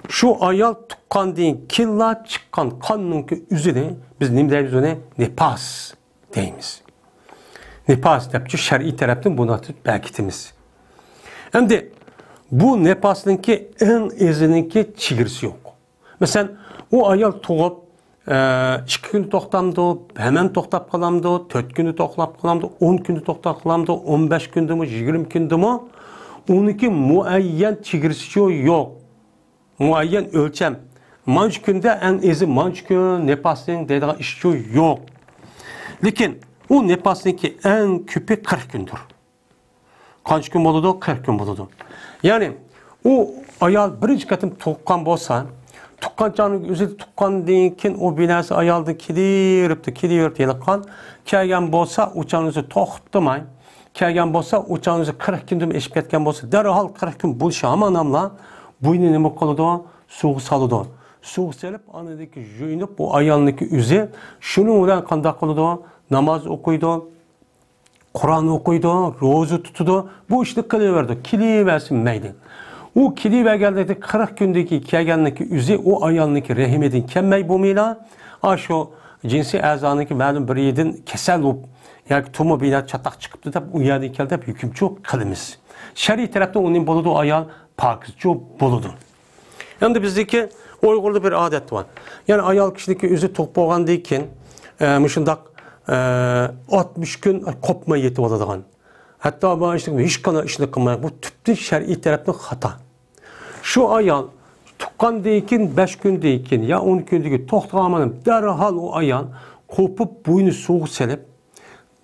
شۇ ئايال تۇغقاندىن كېيىنلا چىققان قاننىڭكى ئۆزىنى بىز نېمە دەيمىز ئۇنى؟ نىپاس دەيمىز. نىپاس دەپچۇ شەرئىي تەرەپتىن بۇنى بەكىتىمىز. ئەمدى بۇ نىپاسنىڭكى ئەڭ ئېزىنىڭكى چېگرىسى يوق. مەسىلەن، ئۇ ئايال تۇغۇپ، ئە، ئىككى كۈن توختامدۇ، ھەمەن توختاپ قالامدۇ، تۆت كۈندە توختاپ قالامدۇ، ئون كۈندە توختاپ قالامدۇ، ئون بەش كۈندىمۇ، يىگىرمە كۈندىمۇ، ئۇنىڭكى مۇئەييەن چېگرىسىچۇ يوق. مۇئەييەن ئۆلچەم. مانچە كۈندە ئەڭ ئېزى مانچە كۈن نىپاسنىڭ دەيدىغان ئىشچۇ يوق. لېكىن ئۇ نىپاسنىڭكى ئەڭ كۆپى قىرىق كۈندۇر. قانچە كۈن بولىدۇ؟ قىرىق كۈن بولىدۇ. يەنى ئۇ ئايال بىرىنچى قېتىم تۇغقان بولسا، تۇغقان چاغنىڭ ئۆزى تۇغقاندىن كېيىن ئۇ بىنەسى ئايالدىن كېلىۋېرىپتۇ، كېلىۋېرىپتۇ ھېلىققان. كەلگەن بولسا ئۇ چاغنىڭ ئۆزى توختىماي، كەلگەن بولسا ئۇ چاغنىڭ ئۆزى قىرىق كۈندىن ئېشىپ كەتكەن بولسا، دەرھال قىرىق كۈن بولۇشى ھامان ھاملا بوينى نېمە قىلىدۇ؟ سۇغا سالىدۇ. سۇغا سېلىپ ئاندىن كېيىن يۇيۇنۇپ ئۇ ئايالنىڭكى ئۆزى شۇنىڭ بىلەن قانداق قىلىدۇ؟ ناماز ئوقۇيدۇ. قۇرئان ئوقۇيدۇ، روزا تۇتىدۇ، بۇ ئىشنى قىلىۋېرىدۇ، كېلىۋەرسۇن مەيلى. ئۇ كېلىۋەرگەندىكى قىرىق كۈندىكى كەلگەنلىكى ئۆزى ئۇ ئايالنىڭكى رەھىمىدىن كەلمەي بولمايلا، ئاشۇ جىنسىي ئەزانىڭكى مەلۇم بىر يېرىدىن كېسەل بولۇپ ياكى تومۇر بىنە چاتاق چىقىپتۇ دەپ ئۇ يەردىن كەل دەپ ھۆكۈمچۇ قىلىمىز. شەرئىي تەرەپتىن ئۇ نېمە بولىدۇ؟ ئايال پاكىزچۇ بولىدۇ. ئەمدى بىزدىكى ئۇيغۇردا بىر ئادەت بار. يەنى ئايال كىشىنىڭكى ئۆزى تۇغۇپ بولغاندىن كېيىن، ئە، مۇشۇنداق، ئە، ئاتمىش كۈن قوپماي يېتىۋالىدىغان. ھەتتا بۇ ئىشنى ھېچقانداق ئىشنى قىلماي، بۇ تۈپتىن شەرئىي تەرەپتىن خاتا. شۇ ئايال تۇغقاندىن كېيىن، بەش كۈندىن كېيىن يا ئون كۈندىن كېيىن توختىغان مانا دەرھال ئۇ ئايال قوپۇپ بوينى سۇغا سېلىپ،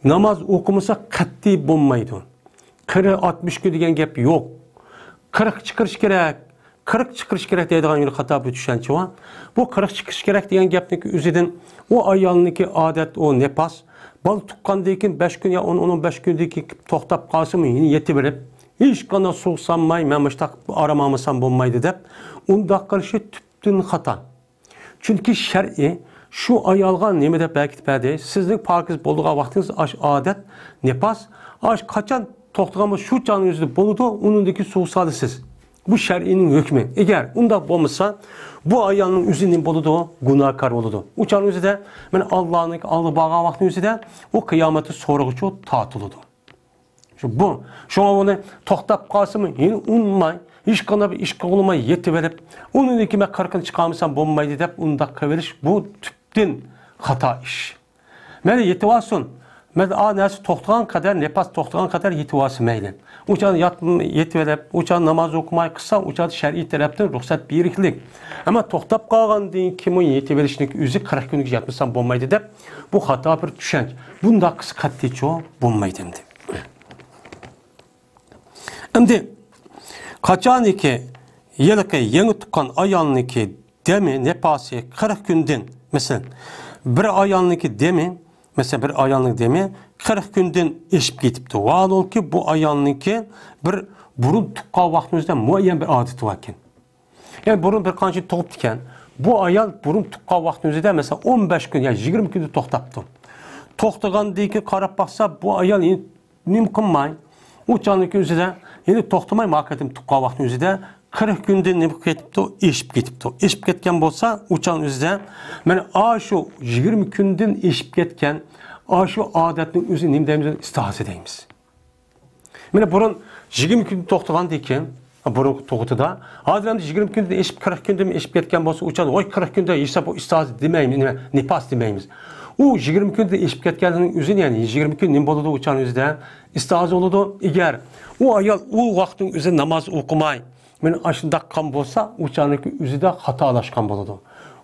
ناماز ئوقۇمىسا قەتئىي بولمايدۇ. قىرىق، ئاتمىش كۈن دېگەن گەپ يوق. قىرىق چىقىرىش كېرەك، قىرىق چىقىرىش كېرەك دەيدىغان يەنە خاتا بىر چۈشەنچە بار. بۇ قىرىق چىقىرىش كېرەك دېگەن گەپنىڭكى ئۆزىدىن ئۇ ئايالنىڭكى ئادەت، ئۇ نىپاس، بالا تۇغقاندىن كېيىن بەش كۈن يا ئون، ئون بەش كۈندىن كېيىن توختاپ قالسىمۇ يەنە يېتىۋېرىپ، ھېچقانداق سۇغا سالماي، مەن مۇشتاق ئارام ئالمىسام بولمايدۇ دەپ ئۇنداق قىلىشى تۈپتىن خاتا. چۈنكى شەرئى شۇ ئايالغا نېمە دەپ بەركىتىپ بەردى؟ سىزنىڭ پاكىز بولىدىغان ۋاقتىڭىز ئاشۇ ئادەت، نىپاس، ئاشۇ قاچان توختىغان بولسا شۇ چاغنىڭ ئۆزىدە بولىدۇ، ئۇنىڭدىن كېيىن سۇغا سالىسىز. بۇ شەرئىنىڭ ھۆكمى. ئەگەر ئۇنداق بولمىسا، بۇ ئايالنىڭ ئۆزى نېمە بولىدۇ؟ گۇناھكار بولىدۇ. ئۇ چاغنىڭ ئۆزىدە، مانا، ئاللانىڭ ئالدىغا بارغان ۋاقتىنىڭ ئۆزىدە ئۇ قىيامەتتە سورىغۇچۇ تارتىلىدۇ. شۇ بۇ. شۇڭا ئۇنى توختاپ قالسىمۇ، يەنە ئۇنىماي، ھېچقانداق بىر ئىش قىلغۇلىماي يېتىۋېلىپ، ئۇنىڭدىن كېيىن مەن قىرىقىنى چىقارمىسام بولمايدۇ دەپ ئۇنداق قىلىۋېلىش، بۇ تۈپتىن خاتا ئىش. مەيلى يېتىۋالسۇن. مەيلى ئا نەرسە توختىغان قەدەر، نىپاس توختىغان قەدەر يېتىۋالسا مەيلى. ئۇ چاغدا يات-، يېتىۋېلىپ، ئۇ چاغدا ناماز ئوقۇماي قىلسا، ئۇ چاغدا شەرئىي تەرەپتىن رۇخسەت بېرىكلىك. ئەمما توختاپ قالغاندىن كېيىن يېتىۋېلىشنىڭ ئۆزى قىرىق كۈنگە يەتمىسەم بولمايدۇ دەپ، بۇ خاتا بىر چۈشەنچە. بۇنداق قىلسا قەتئىيچۇ بولمايدۇ ئەمدى. ئەمدى قاچانكى ھېلىقى يېڭى تۇغقان ئايالنىڭكى دېمى، نىپاسى قىرىق كۈندىن، مەسىلەن، بىر ئايالنىڭكى دېمى، مەسىلەن، بىر ئايالنىڭ دېمى قىرىق كۈندىن ئېشىپ كېتىپتۇ. ۋاھالۇكى، بۇ ئايالنىڭكى بىر بۇرۇن تۇغقان ۋاقتىمىزدا مۇئەييەن بىر ئادىتى باركەن. يەنى بۇرۇن بىر قانچە تۇغۇپتىكەن. بۇ ئايال بۇرۇن تۇغقان ۋاقتىمىزدا، مەسىلەن، ئون بەش كۈن يا يىگىرمە كۈندە توختاپتۇ. توختىغاندىن كېيىن قاراپ باقسا، بۇ ئايال يەنە نېمە قىلماي، ئۇ چاغنىڭكى ئۆزىدە، يەنى توختىماي، ما قېتىم تۇغقان ۋاقتىنىڭ ئۆزىدە قىرىق كۈندىن نېمە قىلىپ كېتىپتۇ؟ ئېشىپ كېتىپتۇ. ئېشىپ كەتكەن بولسا، ئۇ چاغنىڭ ئۆزىدە، مانا، ئاشۇ يىگىرمە كۈندىن ئېشىپ كەتكەن ئاشۇ ئادەتنىڭ ئۆزى نېمە دەيمىز؟ ئىستىھازە دەيمىز. مانا بۇرۇن يىگىرمە كۈن توختىغاندىكىن، بۇرۇنقى تۇغۇتىدا، ھازىر ئەمدى يىگىرمە كۈندىن ئېشىپ، قىرىق كۈندىن ئېشىپ كەتكەن بولسا، ئۇ چاغدا ۋاي قىرىق كۈندە ھېساب، بۇ ئىستىھازە دېمەيمىز، نېمە، نىپاس دېمەيمىز. ئۇ يىگىرمە كۈندىن ئېشىپ كەتكەننىڭ ئۆزىنى، يەنى يىگىرمە كۈن نېمە بولىدۇ ئۇ چاغنىڭ ئۆزىدە؟ ئىستىھازە بولىدۇ. ئەگەر ئۇ ئايال ئۇ ۋاقىتنىڭ ئۆزىدە ناماز ئوقۇماي، مانا ئاشۇنداق قىلغان بولسا، ئۇ چاغنىڭكى ئۆزىدە خاتالاشقان بولىدۇ.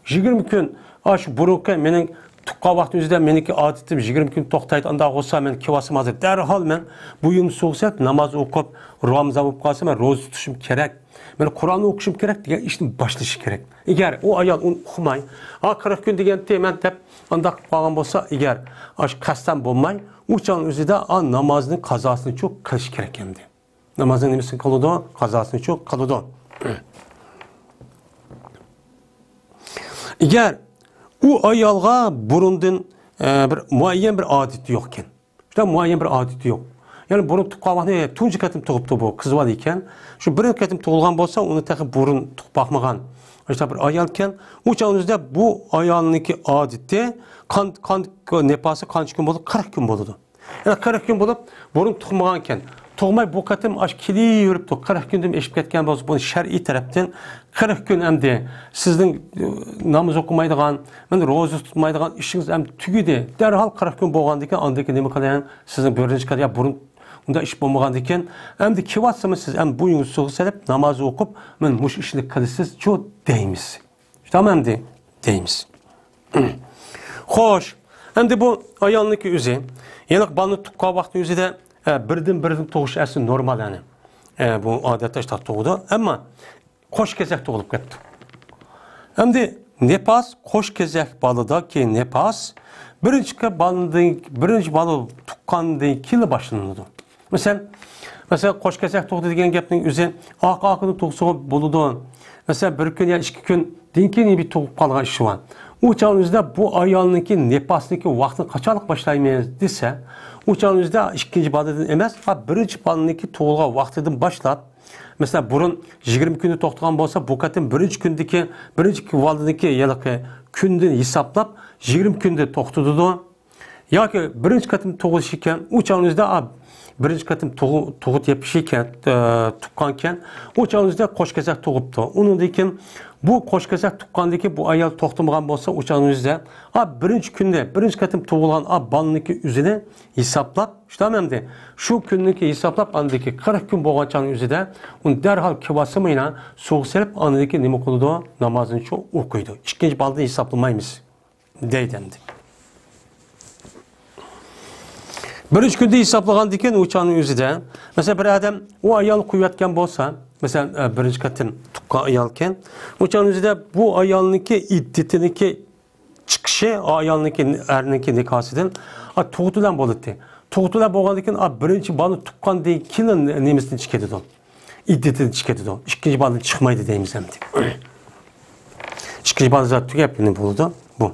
يىگىرمە كۈن، ئاشۇ بۇرۇنقى مېنىڭ تۇغقان ۋاقتىم ئۆزىدە مېنىڭكى ئادىتىم يىگىرمە كۈن توختايدۇ، ئانداق بولسا مەن كېلىۋالسام ھازىر دەرھال مەن بويۇمنى سۇغا سېلىپ ناماز ئوقۇپ، روزا بولۇپ قالسا مەن روزا تۇتۇشۇم كېرەك، مەن قۇرئان ئوقۇشۇم كېرەك دېگەن ئىشنى باشلىشى كېرەك. ئەگەر ئۇ ئايال ئۇنى ئۇقماي، ھا، قىرىق كۈن دېگەنتى مەن دەپ ئانداق قىلىپ قالغان بولسا، ئەگەر ئاشۇ قەستەن بولماي، ئۇ چاغنىڭ ئۆزىدە ئا نامازنىڭ قازاسىنى چۇ قىلىش كېرەك ئەمدى. نامازنىڭ نېمىسىنى قىلىدۇ؟ قازاسىنى چۇ قىلىدۇ. ئەگەر ئۇ ئايالغا بۇرۇندىن، ئە، بىر مۇئەييەن بىر ئادىتى يوق ئىكەن. شۇنداق مۇئەييەن بىر ئادىتى يوق. يەنى بۇرۇن تۇغقان ۋاقتى تۇنجى قېتىم تۇغۇپتۇ بۇ قىز بالا ئىكەن. شۇ بىرىنچى قېتىم تۇغۇلغان بولسا، ئۇنى تېخى بۇرۇن تۇغۇپ باقمىغان شۇنداق بىر ئايال ئىكەن. ئۇ چاغنىڭ ئۆزىدە بۇ ئايالنىڭكى ئادىتى قان، قان نىپاسى قانچە كۈن بولىدۇ؟ قىرىق كۈن بولىدۇ. يەنى قىرىق كۈن بولۇپ، بۇرۇن تۇغمىغان ئىكەن. تۇغماي بۇ قېتىم ئاشۇ كېلىۋېرىپتۇ. قىرىق كۈندىن ئېشىپ كەتكەن بولسا، بۇنى شەرئىي تەرەپتىن قىرىق كۈن ئەمدى سىزنىڭ، ئە، ناماز ئوقۇمايدىغان، مەن روزا تۇتمايدىغان ئىشىڭىز ئەمدى تۈگىدى. دەرھال قىرىق كۈن بولغاندىكىن، ئاندىن كېيىن نېمە قىلىڭ؟ سىزنىڭ بىرىنچى قېتىم يا بۇرۇن ئۇنداق ئىش بولمىغاندىكىن، ئەمدى كېلىۋاتسىمۇ سىز ئەمدى بويۇڭىزنى سۇغا سېلىپ ناماز ئوقۇپ، مەن مۇشۇ ئىشنى قىلىسىزچۇ دەيمىز. شۇنداقمۇ ئەمدى دەيمىز. خوش، ئەمدى بۇ ئايالنىڭكى ئۆزى، يەنە بالىنى تۇغقان ۋاقتى ئۆزىدە، ئە، بىردىن بىردىن تۇغۇش ئەسلى نورمال، يەنى، ئە، بۇ ئادەتتە شۇنداق تۇغىدۇ. ئەمما قوش كېزەك تۇغۇلۇپ كەتتى. ئەمدى نىپاس، قوش كېزەك بالىدىكى نىپاس بىرىنچى بالىدىن، بىرىنچى بالا تۇغقاندىن كېيىنلا باشلىنىدۇ. مەسىلەن، مەسىلەن، قوش كېزەك تۇغدى دېگەن گەپنىڭ ئۆزى ئارقا-ئارقىدىن تۇغسىغۇ بولىدۇ. مەسىلەن، بىر كۈن يا ئىككى كۈندىن كېيىن بىر تۇغۇپ قالغان ئىشى بار. ئۇ چاغنىڭ ئۆزىدە بۇ ئايالنىڭكى نىپاسنىڭكى ۋاقتىنى قاچانلىق باشلايمىز دېسە، ئۇ چاغنىڭ ئۆزىدە ئىككىنچى بالىدىن ئەمەس، ھا، بىرىنچى بالىنىڭكى تۇغۇلغان ۋاقتىدىن باشلاپ، مەسىلەن، بۇرۇن يىگىرمە كۈندە توختىغان بولسا، بۇ قېتىم بىرىنچى كۈندىكى، بىرىنچى بالىنىڭكى ھېلىقى كۈندىن ھېسابلاپ، يىگىرمە كۈندە توختىتىدۇ. ياكى بىرىنچى قېتىم تۇغۇلۇشى ئىكەن، ئۇ چاغنىڭ ئۆزىدە، ئا، بىرىنچى قېتىم تۇغۇ-، تۇغۇت يېپىشى ئىكەن، ئە، تۇغقان ئىكەن، ئۇ چاغنىڭ ئۆزىدە قوش كېزەك تۇغۇپتۇ. ئۇنىڭدىن كېيىن بۇ قوش كېزەك تۇغقاندىن كېيىن بۇ ئايال توختىمىغان بولسا، ئۇ چاغنىڭ ئۆزىدە، ئا، بىرىنچى كۈندە، بىرىنچى قېتىم تۇغۇلغان، ئا، بالىنىڭكى ئۆزىنى ھېسابلاپ، شۇنداقمۇ ئەمدى؟ شۇ كۈننىڭكى ھېسابلاپ، ئاندىكى قىرىق كۈن بولغان چاغنىڭ ئۆزىدە ئۇنى دەرھال كېۋاسىمۇ يەنە سۇغا سېلىپ، ئاندىن كېيىن نېمە قىلىدۇ؟ نامازىنى شۇ ئوقۇيدۇ. ئىككىنچى بالىدىن ھېسابلىمايمىز. دەيدۇ ئەمدى. بىرىنچى كۈندە ھېسابلىغاندىن كېيىن ئۇ چاغنىڭ ئۆزىدە، مەسىلەن، بىر ئادەم ئۇ ئايالنى قويۇۋەتكەن بولسا، مەسىلەن، ئە، بىرىنچى قېتىم تۇغقان ئايالكەن، ئۇ چاغنىڭ ئۆزىدە بۇ ئايالنىڭكى ئىددىتىنىڭكى چىقىشى، ئايالنىڭكى، ئەرنىڭكى نىكاسىدىن، ئا، تۇغۇت بىلەن بولاتتى. تۇغۇت بىلەن بولغاندىن كېيىن، ئا، بىرىنچى بالىنى تۇغقاندىن كېيىن نېمىسىدىن چىقىدۇ؟ ئىددىتىدىن چىقىدۇ. ئىككىنچى بالىدىن چىقمايدۇ دەيمىز ئەمدى. ئىككىنچى بالا زادى تۈگەپ بولىدۇ بۇ.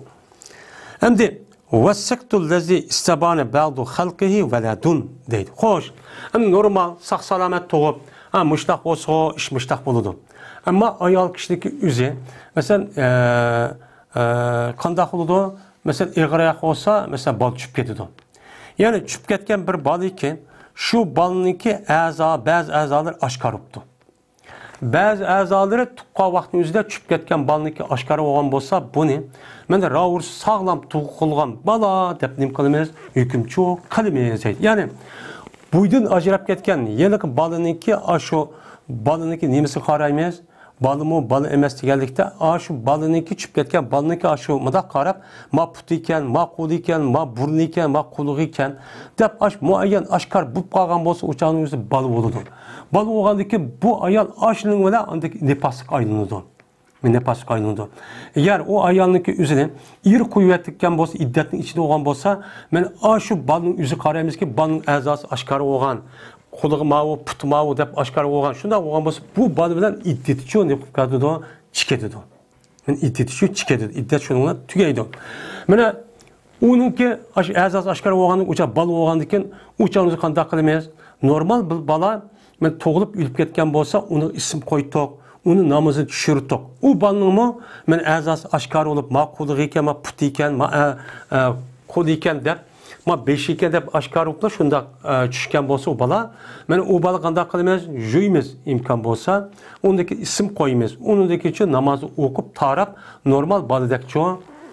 ئەمدى، ۋەسسەقتۇ لەزى ئىستەبانە بەغدۇ خەلقىھى ۋەلەدۇن دەيدۇ. خوش، ئەمدى نورمال، ساق-سالامەت تۇغۇپ، ھە، مۇشتاق بولسىغۇ، ئىش مۇشتاق بولىدۇ. ئەمما ئايال كىشىنىڭكى ئۆزى، مەسىلەن، ئە، ئە، قانداق بولىدۇ؟ مەسىلەن، ئېغىر ئاياق بولسا، مەسىلەن، بالا چۈشۈپ كېتىدۇ. يەنى چۈشۈپ كەتكەن بىر بالا ئىكەن، شۇ بالىنىڭكى ئەزا، بەزى ئەزالىرى ئاشكارا بوپتۇ. بەزى ئەزالىرى تۇغقان ۋاقتىنىڭ ئۆزىدە چۈشۈپ كەتكەن بالىنىڭكى ئاشكارا بولغان بولسا، بۇنى مانا راۋۇرۇسى ساغلام تۇغۇلغان بالا دەپ نېمە قىلىمىز؟ ھۆكۈم چۇ قىلىمىز دەيدۇ. يەنى بويدىن ئاجراپ كەتكەن ھېلىقى بالىنىڭكى، ئاشۇ بالىنىڭكى نېمىسىگە قارايمىز؟ بالىمۇ بالا ئەمەس دېگەنلىكتە، ئاشۇ بالىنىڭكى، چۈشۈپ كەتكەن بالىنىڭكى ئاشۇ مۇنداق قاراپ، ما پۇتى ئىكەن، ما قولى ئىكەن، ما بۇرنى ئىكەن، ما قۇلىقى ئىكەن دەپ، ئاشۇ مۇئەييەن ئاشكارا بولۇپ قالغان بولسا، ئۇ چاغنىڭ ئۆزى بالا بولىدۇ. بالا بولغاندىن كېيىن بۇ ئايال ئاشۇنىڭ بىلەن ئاندىن كېيىن نىپاسلىققا ئايلىنىدۇ. نىپاسلىققا ئايلىنىدۇ. ئەگەر ئۇ ئايالنىڭكى ئۆزىنى ئېرى قويۇۋەتكەن بولسا، ئىددەتنىڭ ئىچىدە بولغان بولسا، مانا ئاشۇ بالىنىڭ ئۆزى قارايمىزكى، بالىنىڭ ئەزاسى ئاشكارا بولغان، قولىغا ماۋۇ، پۇتى ماۋۇ دەپ ئاشكارا بولغان. شۇنداق بولغان بولسا، بۇ بالا بىلەن ئىددىتى چۇ نېمە قىلىپ كېتىدۇ؟ چىقىدۇ. مانا ئىددىتى شۇ چىقىدۇ. ئىددەت شۇنىڭ بىلەن تۈگەيدۇ. مانا ئۇنىڭكى ئاش-، ئەزاسى ئاشكارا بولغاندىن، ئۇچا بالا بولغاندىن كېيىن، ئۇچا قانداق قىلىمىز؟ نورمال بىر بالا، مانا تۇغۇلۇپ ئۆلۈپ كەتكەن بولسا، ئۇنىڭ ئىسىم قويدۇق، ئۇنىڭ نامىزىنى چۈشۈردۇق. ئۇ بالىنىڭمۇ مانا ئەزاسى ئاشكارا بولۇپ، ما قۇلىقى ئىكەن، ما پۇتى ئىكەن، ما، ئە، ئە، قولى ئىكەن دەپ، ما بېشى ئىكەن دەپ ئاشكارا بولۇپلا شۇنداق، ئە، چۈشكەن بولسا ئۇ بالا، مانا ئۇ بالا قانداق قىلىمىز؟ يۇيىمىز ئىمكان بولسا، ئۇنىڭدىكى ئىسىم قويىمىز. ئۇنىڭدىكى ئىچىدە ناماز ئوقۇپ، تاراپ، نورمال بالىدەكچۇ،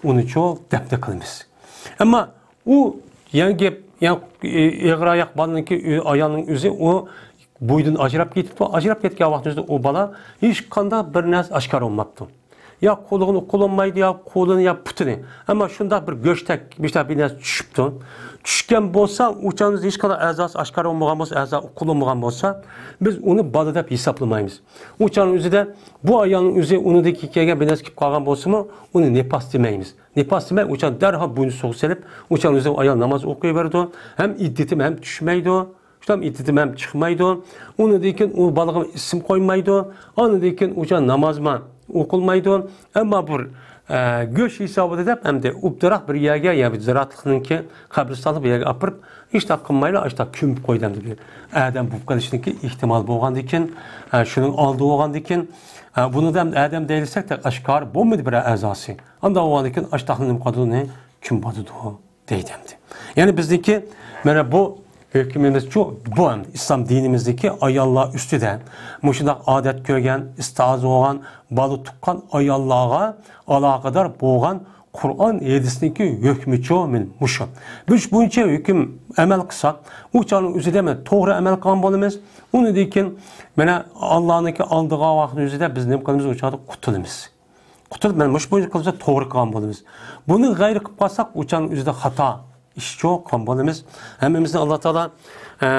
ئۇنىچۇ دەپنە قىلىمىز. ئەمما ئۇ يەنە گەپ، يەنە ئېغىر ئاياق بالىنىڭكى، ئايالنىڭ ئۆزى ئۇ بويىدىن ئاجراپ كېتىپتۇ. ئاجراپ كەتكەن ۋاقتىمىزدا ئۇ بالا ھېچقانداق بىر نەرسە ئاشكارا بولماپتۇ. يا قولىنى، قولۇنمايدۇ، يا قولىنى، يا پۇتىنى. ئەمما شۇنداق بىر گۆشتەك، مۇشۇنداق بىر نەرسە چۈشۈپتۇ. چۈشكەن بولسا، ئۇ چاغدا ھېچقانداق ئەزاسى ئاشكارا بولمىغان بولسا، ئەزا قولۇنمىغان بولسا، بىز ئۇنى بالا دەپ ھېسابلىمايمىز. ئۇ چاغنىڭ ئۆزىدە بۇ ئايالنىڭ ئۆزى ئۇنىڭدىن كېيىن كەلگەن بىر نەرسە كېلىپ قالغان بولسىمۇ، ئۇنى نىپاس دېمەيمىز. نىپاس دېمەي، ئۇ چاغ دەرھال بوينى سوغا سېلىپ، ئۇ چاغ ئۆزى ئايال ناماز ئوقۇيۋېرىدۇ. ھەم ئىددىتىمۇ ھەم چۈشمەيدۇ. شۇنداق ئىددىتىمۇ ھەم چىقمايدۇ. ئۇنىڭدىن كېيىن ئۇ بالىغا ئىسىم قويمايدۇ. ئاندىن كېيىن ئۇ چاغ نامازمۇ ئوقۇلمايدۇ. ئەمما بۇ، ئە، گۆش ھېسابىدا دەپ ئەمدى ئۇبدىراق بىر يەرگە، يا بىر زىراتلىقنىڭكى قەبرىستانلىق بىر يەرگە ئاپىرىپ، ھېچ نېمە قىلمايلا، ئاشۇنداق كۆمۈپ قويدى ئەمدى بىر ئادەم بولۇپ قېلىشنىڭكى ئېھتىمالى بولغاندىكىن، ئە، شۇنىڭ ئالدى بولغاندىكىن، ئە، بۇنى ئەمدى ئادەم دەيلىسەك، تېخى ئاشكارا بولمىدى بىر ئەزاسى. ئانداق بولغاندىكىن ئاشۇنداقنى نېمە قىلىدۇ، ئۇنى كىم بولىدۇ؟ دەيدۇ ئەمدى. يەنى بىزنىڭكى، مانا بۇ ھۆكمىمىزچۇ، بۇ ئەمدى ئىسلام دىنىمىزدىكى ئاياللار ئۈستىدە مۇشۇنداق ئادەت كۆرگەن، ئىستىئازە بولغان، بالا تۇغقان ئاياللارغا ئالاقىدار بولغان قۇرئان ھەدىسنىڭكى ھۆكمىچۇ مانا مۇشۇ. بىز بويىچە ھۆكۈم ئەمەل قىلساق، ئۇ چاغنىڭ ئۆزىدە مانا توغرا ئەمەل قىلغان بولىمىز. ئۇنىڭدىن كېيىن مانا ئاللانىڭكى ئالدىغا ۋاقىت ئۆزىدە بىز نېمە قىلىمىز؟ ئۇ چاغدا قۇتۇلىمىز. قۇتۇلۇپ، مانا مۇشۇ بويىچە قىلسا توغرا قىلغان بولىمىز. بۇنى غەيرى قىلىپ قالساق، ئۇ چاغنىڭ ئۆزىدە خاتا ئىشچۇ قىلغان بولىمىز. ھەممىمىزنى ئاللا تائالا، ئە،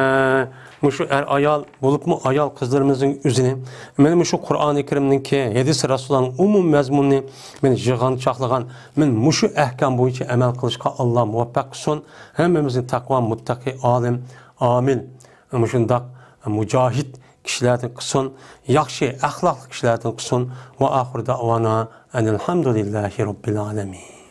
مۇشۇ ئەر-ئايال بولۇپمۇ ئايال قىزلىرىمىزنىڭ ئۆزىنى، مانا مۇشۇ قۇرئانى كەرىمنىڭكى، ھەدىس رەسۇلۇللانىڭ ئومۇمىي مەزمۇنىنى مانا يىغغان، چاقلىغان، مانا مۇشۇ ئەھكام بويىچە ئەمەل قىلىشقا ئاللا مۇۋەپپەق قىلسۇن. ھەممىمىزنى تەقۋا، مۇتتەقى، ئالىم، ئامىل، مۇشۇنداق مۇجاھىد كىشىلەردىن قىلسۇن، ياخشى ئەخلاقلىق كىشىلەردىن قىلسۇن. ۋە ئاخىر دەئۋانا ئەنىل ھەمدۇلىللاھى رەببىل ئالەمىن.